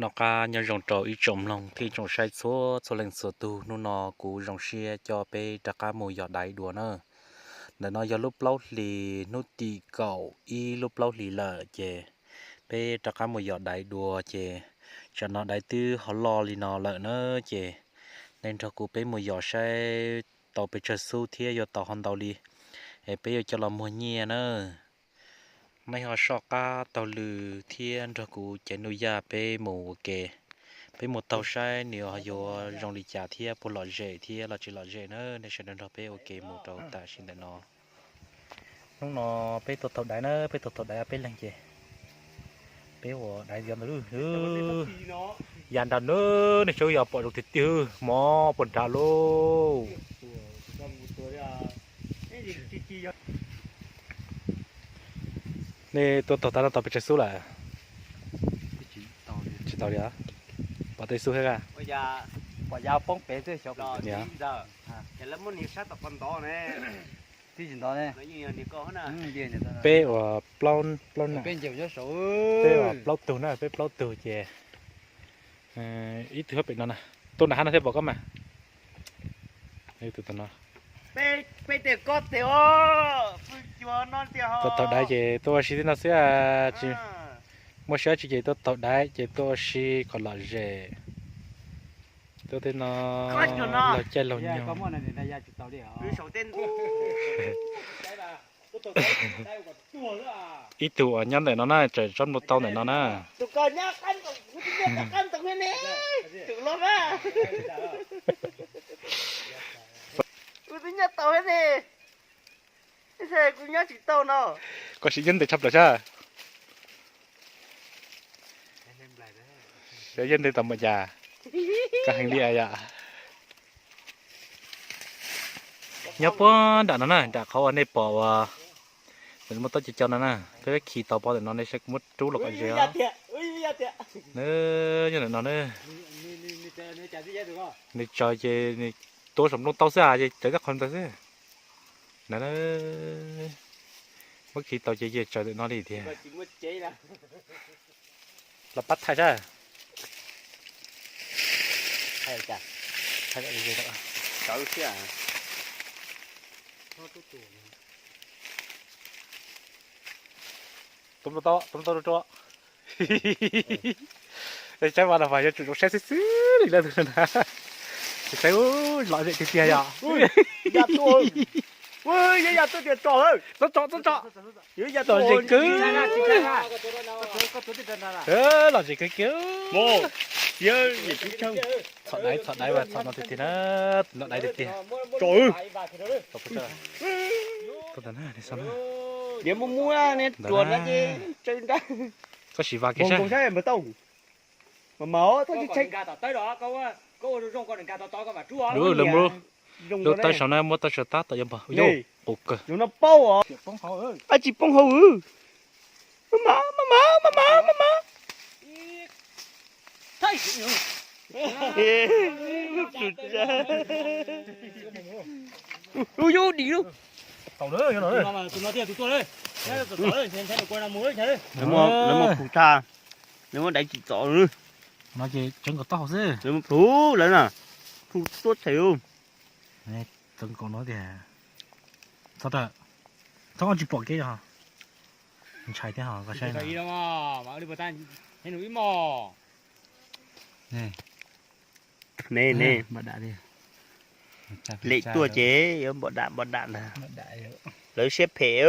Noj qab nyob zoo rau ib tsoom mloog thiab ib tsoom saib txhua txhua leej txhua tus, hnub no kuv zoo siab coj peb rov qab mus yos daiv dua na. Ntawm no yog lub plaub hlis hnub tim kaum ib lub plaub hlis lawm ces peb rov qab mus yos daiv dua ces tsam no daiv twb ho loj li no lawm na ces nej nrog kuv peb mus yos saib tau pes tsawg xub thiab yuav tau ho ntau li es peb yuav coj los muag nyiaj na. Nej ho soj qab taug lw thiab nrog kuv cev nuj yaj peb mus ua ke. Peb mus taug saib nws ho yuav zoo li cas thiab puas lom zem thiab los tsis lom zem na, nej sawv daws nrog peb ua ke mus rau tam sim ntawm no. Hnub no peb tuaj taug daiv na, peb tuaj taug daiv peb leeg ces peb ua daiv yos ntawd. Ya nrad na, nej saib yog pom zoo tiag tiag, mob puag nrad lauj. Nej tuaj taug tau no tau pes tsawg xub lawm? Tsis tau li, pom tej xub thiab. Peb ua plaub, peb ua plaub tug na, peb plaub tug ces ib tug pem no na, tuaj nram hav no thiaj pom koj mas. Tuaj taug daiv ces tuaj ua si tej no xwb, muaj siab tsis ces tuaj taug daiv ces tuaj ua si kom lom zem. Tuaj tej no laug caij laug nyoog. Ib tug uas nyob ntawm no na, tseem tsob nplooj tau ntawm no na. Koj sim nyob ntev tshaj plaws sab. Seb yeej ntev tau npaum cas, koj heev li yom. Nyob puag nram no na, nram qhov uas nej pom uas muaj tau cov cov no na, peb khi tau pov ntawm no ne, saib kuv muab rub los kom ze os. Nyob ntawm no na, nws tsaws ces nws tuav saum nplooj tau xwb, ces tsaws tej qhov ntawd xwb. Na, muab khi tau ces tsaws ntawm no li thiab. Los pab thaij sab. Tus tau, tus tau rua. Saib mas los mas yuav tsum zoo saib xwb xwb li na tus na. Saib lom zem tiag tiag yom. Txhob tso, txhob tso. Lom zem kawg. Lom zem kawg kiag. Txhom daiv, txhom daiv, txhom no tiag tiag na. Lom daiv tiag tiag. Koj sim vas kev saib. Lub tawb saum na, muab tawb saum tab tom yuav npog. Qus kawg. Ab tsis poob hauv. Lawv muab phu tha, lawv muab daiv tsim txom. No ces tseev nkaus taub hau xwb. Lawv muab phu, lawv na, phu tuab txhais. Tseev nkaus no tias, txhob, txhob tsis pom kev, ntshai thiab ho koj saib. Ne ne, npam dam li. Lem tuaj ces yuav npam dam npam dam ntag. Lawv siab phem.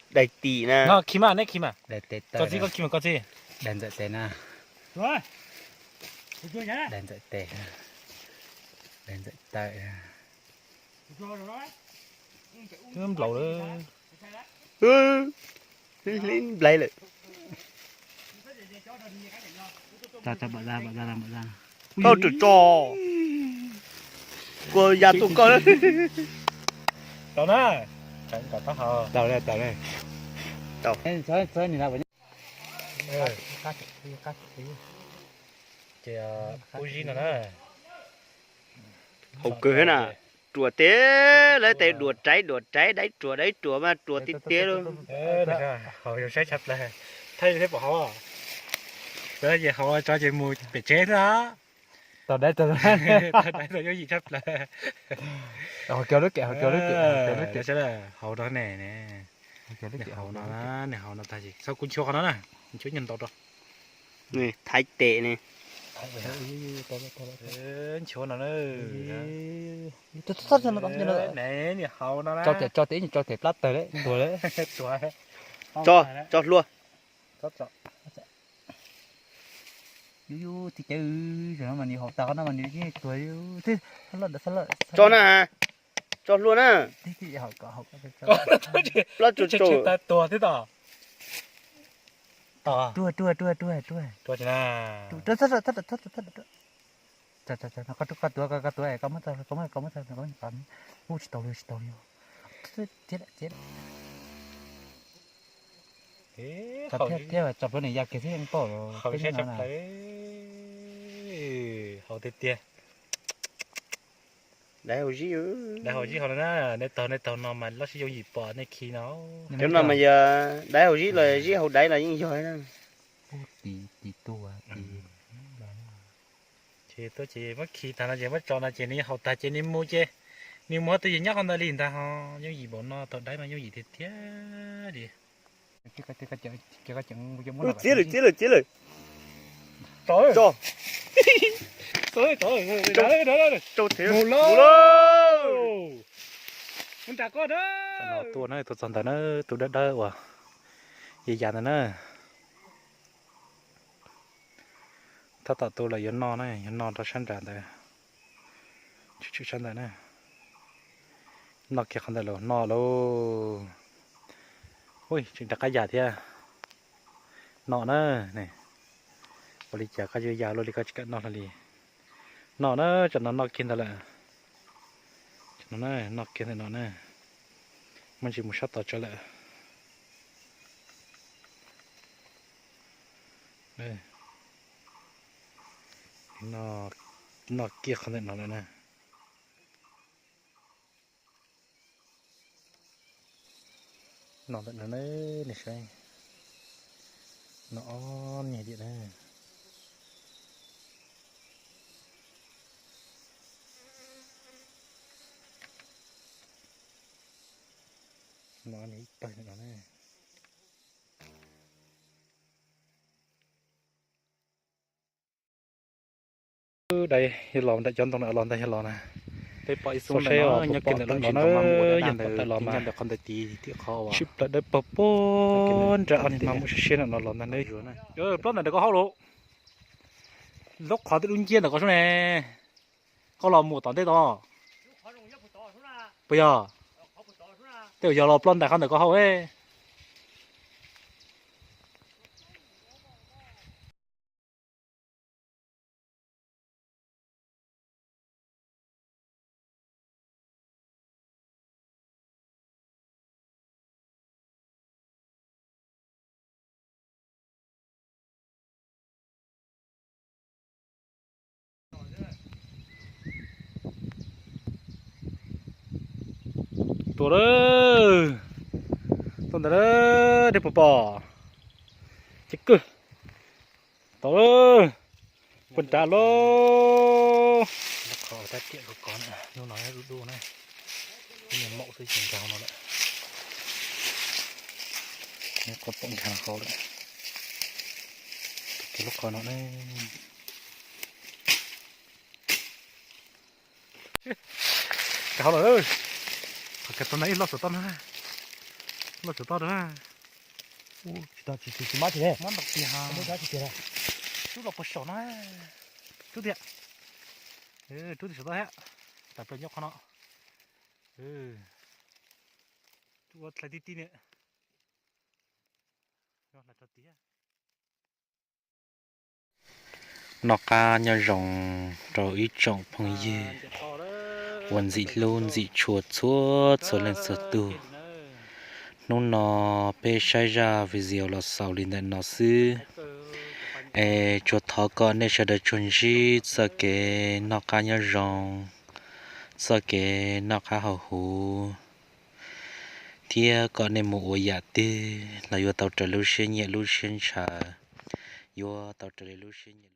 Daig tim na. Khi mas, neb khi mas. Koj txiv, koj khi mas koj txiv. Daig ntxawm tes na. Daig ntxawm tes. Daig ntxawm taw. Nplaum lawm. Nplaum lawm. Tau tso, kua ya tus koj. Tau na. Tau, tau. Ces ub zib no na. Haum kawg thiab na. Ruam tiag, lawv tes duam raiv duam raiv, daiv ruam daiv ruam mas ruam tiag tiag lauj. Haum zoo saib tshaj plaws. Thaij thiab pom hauv. Tov ces hauv tso ces mus pem tsev xwb. Tau dai tau, tau dai tau yooj yim tshaj plaws. Hauv kiag lub kem, hauv kiag lub kem, hauv kiag lub kem. Hauv no ne, hauv no, nws hauv no tag ces txhob kuv nchuav qhov no na, nchuav nyuag ntau rau. Thaiv tes ne. Nchuav no na. Nws hauv no na. Tso tes, tso tes, tso tes plab tawg lawm, tuag lawm. Tso, tso hlua. Yus yus txiv cawv, zaum no mas nws haus tas qhov no mas nws yeej tuag. Tso na, tso hlua na. Plab tsuag tsuag. Tuag thiab tod. Tuag, tuag, tuag, tuag, tuag. Koj tuav, koj tuav, koj muab txog, koj muab, koj muab txog, koj muab, tsis tau li, tsis tau li. Thiab, thiab. Thiab, thiab tso plaub niam ya kiag xwb yeej pom. Hauv tiag tiag. Dai hauv zib, dai hauv zib hauv no na. Nej taug, nej taug no mas loj sib yooj yim pom nej khi no. Cov no mas yog dai hauv zib los zib hauv daiv los yeej yog. Ces tuaj ces muab khi tag no ces muab tso no ces nws haus tag ces nws mus ces nws mus twj ywm nyob qhov ntawd li ntag ho. Yooj yim npaum no taug daiv mas yooj yim tiag tiag li. Txiav lawm, txiav lawm, txiav lawm. Tso, tso, tso, tso, tso. Tuaj na, tuaj txog ntawd na, tus dawb dawb uas ya ya ntawd na. Tab tom tu lawm yuav noj na, yuav noj rau sab nram ntawd, tshwm tshwm sab ntawd na. Noj kiag qhov ntawd los noj lauj. Ui, tseem rov qab ya thiab. Noj na, ua li cas koj yuav ya luaj li koj tsis kam noj hlo li. Noj na, tsam no noj kiag ntawd lawm. Tsam no na, noj kiag ntawm no na. Muaj ntsis mus sab tod tso lawm. Noj kiag qhov ntawm no lawm na. No ntawm no na, nej saib. No ob niag diam na. No ib pawg no na. Dai yog los nram cov ntoo na, los ntag yog los na. Peb pom ib xub saib os, nyob kiag ntawm lub tsev no na, yog ntawm qhov ntawm tid tim qhov sib plaws dawb paug puag nram ob niag no mus siab siab no los ntag ne. Plaub ntawm ntawm koj hauj lus. Lub qhov tej lub nciab ntawm koj sub ne. Koj los mus tom ntej tod. Puas yog? Tej yog los plaub ntais qhov ntawm koj hauj. Tuaj lawm, tuaj ntawm lawm, dej puas pom? Ces kwj tau lawm, puag nrad lauj. Lub qhov tab tiam kov kov na, hnub no du du na, ib nyuag maum xwb ces nkag hauv no lawm. Neb qhov pom nkag hauv lawm, tus kiag lub qhov no ne. Nkag hauv lawm, qhov kiag tau ntawd ib loj saum toj no, loj saum toj na. Tsis tau, tsis, tsis, tsis mab tsis ne, mab ntau tiag, muab dab tsis tiag. Rub los puag saum no, rub tiag, rub tiag saum toj thiab, tas plaws nyob qhov no. Rub ua hlais ti ti ne. Noj qab nyob zoo rau ib tsoom phooj ywg uas ntxim hlub ntxim tshua txhua txhua leej txhua tus. Hnub no peb saib zaj video los xaus li ntawm no xwb. Es tsuas thov kom nej sawv daws tsuas ntsib txoj kev noj qab nyob zoo, txoj kev noj qab haus huv, thiab kom nej mus ua yam twg los yuav tau raws lub siab nyiam lub siab ntshaw, yuav tau raws li lub siab nyiam